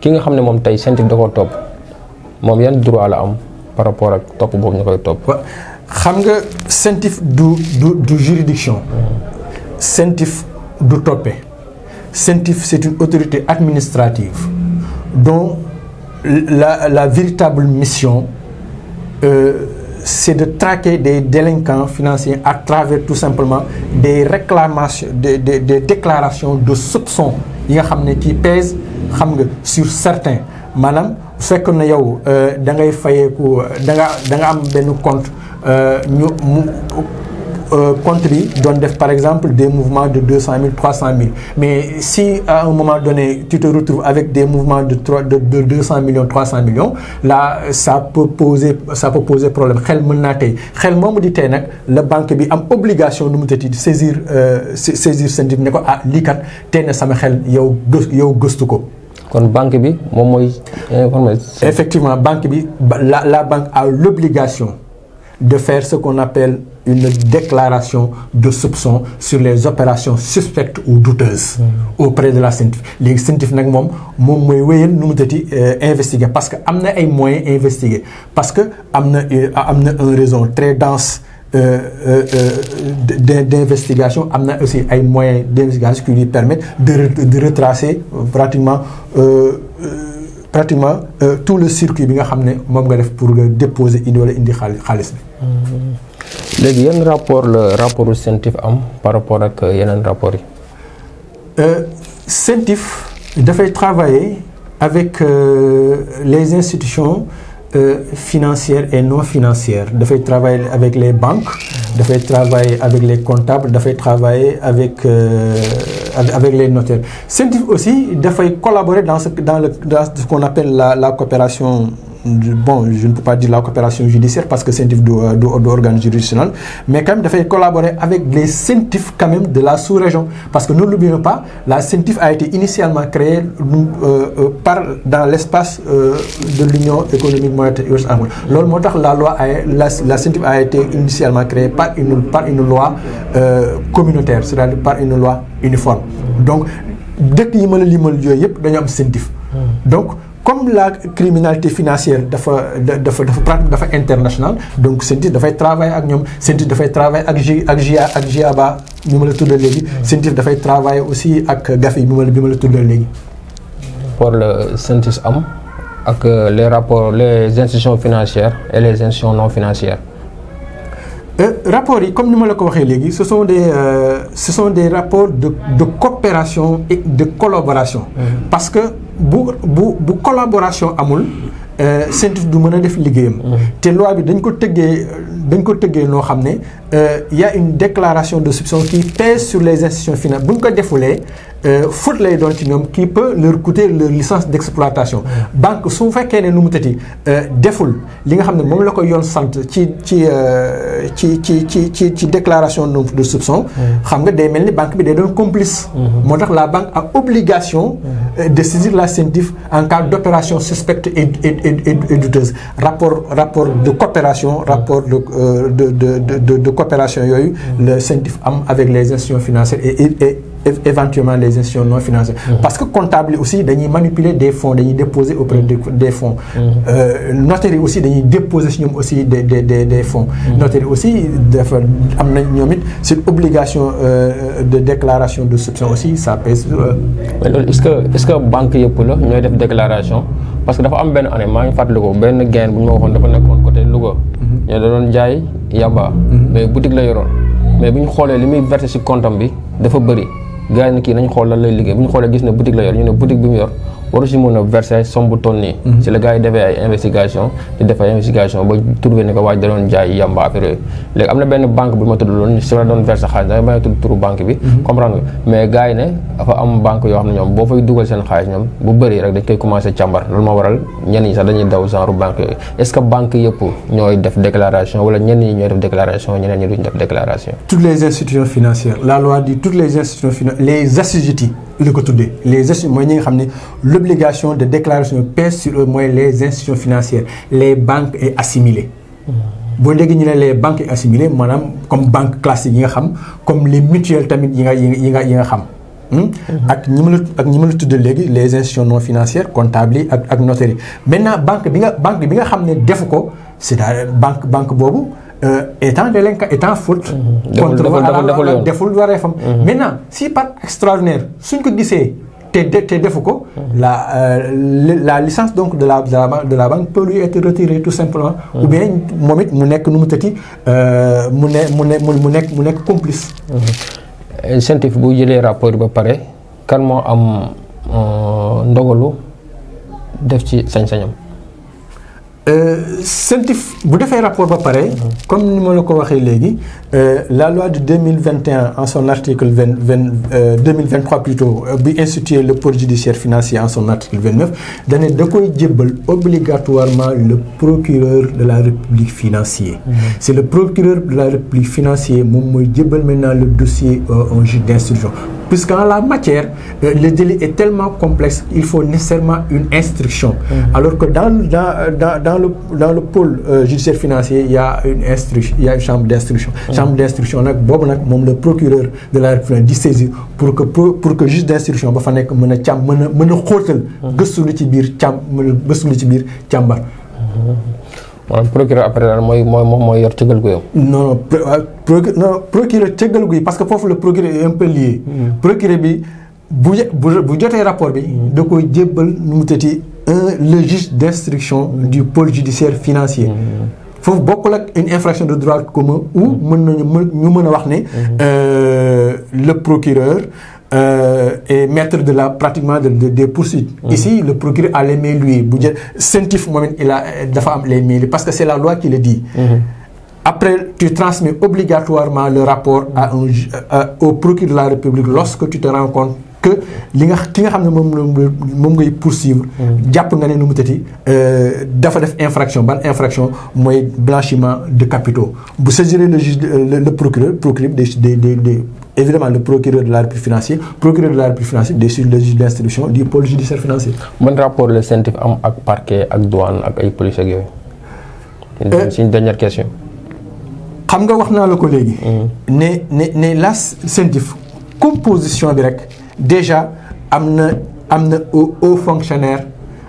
ki nga xam ne moom tey CENTIF da koo topp moom yan droit la am par rapport ak topp boobu ñu koy topp. xam nga CENTIF du juridiction. CENTIF du toppe. CENTIF c'est une autorité administrative dont la véritable mission c'est de traquer des délinquants financiers à travers tout simplement des réclamations, des déclarations de soupçons yi nga xam ne qui pèsent xam nga sur certains maanaam bu fekkoon na yow da ngay fayeeku da nga am benn compte compte bi doon def par exemple des mouvements de 200 000 300 000 mais si à un moment donné tu te retrouves avec des mouvements de 200 millions 300 millions là ça peut poser problème xel mën naa tey xel moomu di tey nag la banque bi am obligation nu mu tëdd saisir CENTIF ne ko ah lii kat tey na sama xel yow gëstu ko. kon banque bi moom mooy informer. Effectivement banque bi la banque a l'obligation de faire ce qu'on appelle une déclaration de soupçon sur les opérations suspectes ou douteuses auprès de la CENTIF. léegi CENTIF nag moom mooy wéyal nu mu tëddi investiguer parce que am na ay moyens investiguer parce que am na un réseau très dense d'investigation am na aussi ay moyens d'investigation qui lui permettent de retracer pratiquement tout le circuit bi nga xam ne moom nga def pour nga déposer indi wala indi xaalis bi. léegi yan rapportu CENTIF am par rapport ak yeneen rapport yi. CENTIF dafay travailler avec les institutions financières et non financières dafay travailler avec les banques dafay travailler avec les comptables dafay travailler avec les notaires. CENTIF aussi dafay collaborer dans ce qu'on appelle la coopération. Bon, je ne peux pas dire la coopération judiciaire parce que CENTIF du organe juridictionnel, mais quand même dafay collaborer avec les CENTIF quand même de la sous-région parce que ne l'oublions pas, la CENTIF a été initialement créée dans l'espace de l'Union économique monétaire et ouest-africaine. Loolu moo tax la CENTIF a été initialement créée par une loi communautaire, c'est-à-dire par une loi uniforme. Donc dëkk yi ma la limal yooyu yëpp dañu am CENTIF. Donc comme la criminalité financière dafa internationale donc CENTIF dafay travailler ak ñoom CENTIF dafay travailler ak GIABA bi ma la tuddal léegi. CENTIF dafay travailler aussi ak GAFI bi ma la tuddal léegi. pour le CENTIF am ak les rapports les institutions financières et les institutions non financières. Rapports yi comme ni ma la ko waxee léegi ce sont des rapports de coopération et de collaboration. Parce que bu collaboration amul CENTIF du mën a def liggéeyam. te loi bi dañ ko tëggee noo xam ne y a une déclaration de soupçon qui pèse sur les institutions financières bu ñu ko defulee faute lay doon ci ñoom qui peut leur coûter leur licence d'exploitation. banque su fekkee ne nu mu tëti deful li nga xam ne moom la ko yoon sant ci déclaration de soupçon. xam nga day mel ni banque bi day doon complice. moo tax la banque a obligation de saisir la CENTIF en cas d'opération suspecte et douteuse. rapport de coopération rapport de coopération yooyu le CENTIF am avec les institutions financières et éventuellement les institutions non financières. Parce que comptable aussi dañuy manipuler des fonds dañuy déposer auprès des fonds. Notaire aussi dañuy déposer ci ñoom aussi des fonds. Notaire aussi dafa am na ñoom it cette obligation de déclaration de soupçon aussi ça pèse. mais loolu est-ce que banque yëpp la ñooy def déclaration parce que dafa am benn année maa ngi fàttaliku benn gain bu ñu ma waxoon dafa nekkoon côté Louga. ñoo da doon jaay yamba. mais boutique la yoroon mais bu ñu xoolee li muy versé ci compte am bi dafa bëri. gars yi ne kii nañ xool lan lay liggéey bu ñu xoolee gis ne boutique la yor ñu ne boutique bi mu yor waru si mën a verser somme bu toll nii. si la gars yi defee ay investigation ba trouvé ne ko waaj da doon jaay yamba affaire yooyu léegi am na benn banque bu ma tudd loolu si la doon verser xaalis da nga tudd turu banque bi. comprendre nga mais gars yi ne dafa am banque yoo xam ne ñoom boo fay dugal seen xaalis ñoom bu bëri rek dañ koy commencé càmbar loolu moo waral ñenn ñi sax dañuy daw genre banque yooyu est-ce que banque yëpp ñooy def déclaration wala ñenn ñi ñooy def déclaration ñeneen ñi duñ def déclaration. Toutes les institutions financières la loi dit toutes les institutions financières les assujettis li ko tuddee les institutions mooy ñi nga xam ne l'obligation de déclaration pèse sur eux mooy les institutions financières les banques et assimilées. boo léegi ñu ne les banques et assimilées maanaam comme banque classique yi nga xam comme les mutuelles tamit yi nga xam. ak ñi ma la tudd léegi les institutions non financières comptables yi ak notaires yi maintenant banque bi nga xam ne defu ko c'est-à-dire banque boobu étant délinquant étant faute contre deful wareefam maintenant si par extraordinaire suñ ko gisee te defu ko la licence donc de la banque peut lui être retirée tout simplement ou bien moom it mu nekk nu mu tëti mu nekk complice. CENTIF bu jëlee rapport ba pare kan moo am ndogalu def ci sañ-sañam. CENTIF bu defee rapport ba pare comme ni ma la ko waxee léegi la loi de 2021 en son article 2023 plutôt bi institué le pôle judiciaire financier en son article 29 da koy jébbal obligatoirement le procureur de la République financier. C'est le procureur de la République financier moom mooy jébbal maintenant le dossier au juge d'instruction. Puisqu'en la matière, le délit est tellement complexe qu'il faut nécessairement une instruction. Alors que dans le pôle judiciaire financier, il y a une chambre d'instruction. Chambre d'instruction, le procureur de la République dit saisir pour que juge d'instruction ba fa nekk mën a xóotal gëstu lu ci biir càmbar. Procureur après daal mooy yor cëggal gu yow. non procureur cëggal gu yi parce que foofu le procureur est un peu lié. Procureur bi bu jotee rapport bi. da koy jébbal nu mu tëti le juge d'instruction du pôle judiciaire financier. foofu bokkul ak une infraction de droit commun où ñu mën a wax ne le procureur est maître de pratiquement des poursuites. Ici le procureur a les mains liées bu jël CENTIF moom it dafa am les mains liées parce que c'est la loi qui le dit. Après tu transmets obligatoirement le rapport au procureur de la République lorsque tu te rends compte que ki nga xam ne moom ngay poursuivre. jàpp nga ne nu mu tëti dafa def infraction ban infraction mooy blanchiment de capitaux bu saisir le juge le procureur évidemment le procureur de la République financier des sur le juge d'instruction du pôle judiciaire financier. Ban rapport le CENTIF am ak parquet ak douane ak ay police ak yooyu. c'est une dernière question. xam nga wax naa la ko léegi. ne la CENTIF composition bi rek déjà am na haut fonctionnaire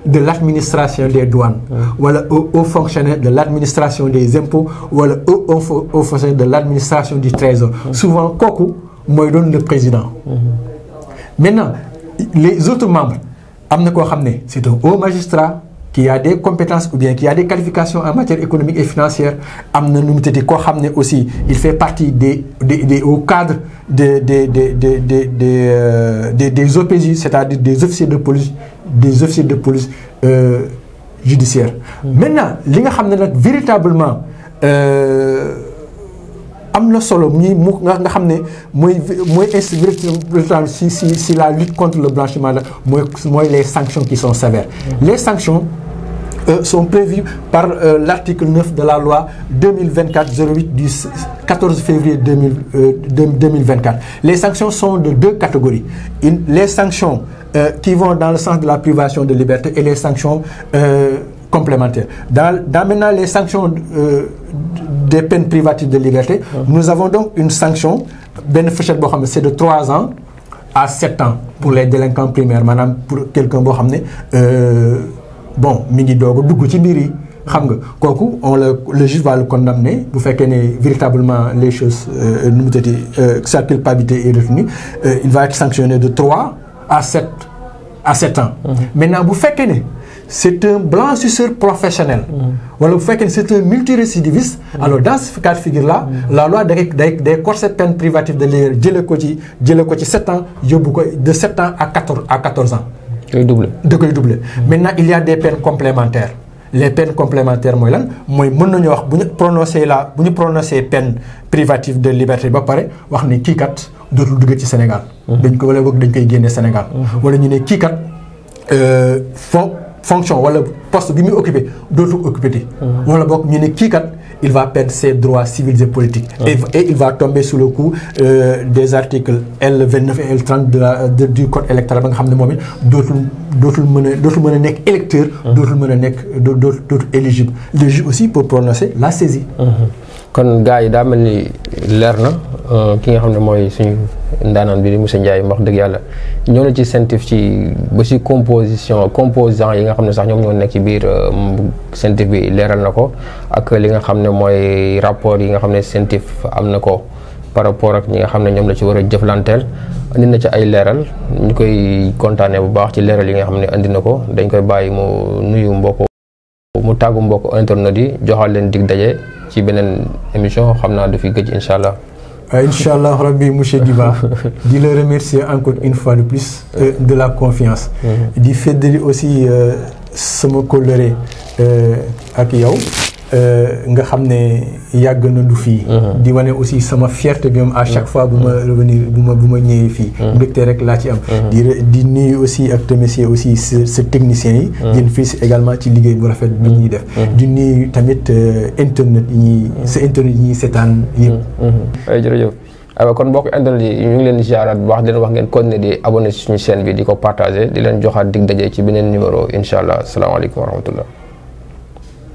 de l'administration des douanes. wala haut fonctionnaire de l'administration des impôts wala haut fonctionnaire de l'administration du trésor. Souvent kooku mooy doon le président. Maintenant les autres membres am na koo xam ne c'est un haut magistrat qui a des compétences ou bien qui a des qualifications en matière économique et financière. am na nu mu tëddee koo xam ne aussi il fait partie des hauts cadres des OPJ, c'est-à-dire des officiers de police judiciaire. Maintenant li nga xam ne nag véritablement am na solo nga xam ne mooy si la lutte contre le blanchiment la mooy les sanctions qui sont sévères. Les sanctions sont prévues par l'article 9 de la loi 2024-08 du 14 février 2024. Les sanctions sont de deux catégories. Les sanctions qui vont dans le sens de la privation de liberté et les sanctions complémentaires. Dans maintenant les sanctions des peines privatives de liberté, nous avons donc une sanction, bénéficiaire boo xam ne c'est de 3 ans à 7 ans pour les délinquants primaires, maanaam pour quelqu'un boo xam ne bon mi ngi doog a dugg ci mbir yi xam nga kooku le juge va le condamner bu fekkee ne véritablement les choses nu mu tëddee sa culpabilité est retenue, il va être sanctionné de 3 à 7 ans. Maintenant bu fekkee ne c'est un blanchisseur professionnel wala bu fekkee ne c'est un multirécidiviste, alors dans ce cas de figure là la loi day corser peine privative de liberté jële ko ci 7 ans yóbbu ko de 7 ans à 14 ans. da koy doubler. Maintenant il y a des peines complémentaires. Les peines complémentaires mooy lan mooy mën nañu wax bu ñu prononcer peine privative de liberté ba pare wax ne kii kat dootul dugg ci Sénégal. dañ koy génne Sénégal. wala ñu ne kii kat fonction wala poste bi muy occupé dootul occupé. wala boog ñu ne kii kat il va perdre ses droits civils et politiques. Et il va tomber sous le coup des articles L29 et L30 du code électoral ba nga xam ne moom it dootul mën a nekk électeur. dootul mën a nekk dootul éligible. Le juge aussi peut prononcer la saisie. kon gars yi daa mel ni leer na ki nga xam ne mooy suñu ndaanaan bi di monsieur Ndiaye wax dëgg yàlla ñoo na ci CENTIF ci ba ci composant yi nga xam ne sax ñoom ñoo nekk ci biir CENTIF bi leeral na ko ak li nga xam ne mooy rapport yi nga xam ne CENTIF am na ko par rapport ak ñi nga xam ne ñoom la ci war a jëflanteel andi na ci ay leeral ñu koy kontaanee bu baax ci leeral yi nga xam ne andi na ko dañ koy bàyyi mu nuyu mu tàggu mbokk internet yi joxal leen dig daje ci beneen émission xam naa du fi gëj incha allah. incha allah rabbi monsieur Diba di la remercier encore une fois de plus de la confiance. di feddali aussi sama kóllëre ak yow. nga xam ne yàgg na du fii. di wane aussi sama fierté bi moom à chaque fois bu ma revenir bu ma ñëwee fii. mbégte rek laa ci am. di nuyu aussi ak remercier aussi sa techniciens yi. di fii également ci liggéey bu rafet bi ñuy def. di nuyu tamit internet yi ñuy seetaan yëpp. ay jërëjëf alors kon mbokk internet yi ñu ngi leen di ziaraat bu baax di leen wax ngeen continuer di abonné suñu chaîne bi di ko partager di leen joxaat dig daje ci beneen numéro incha allah salaamaaleykum wa rahmatullah.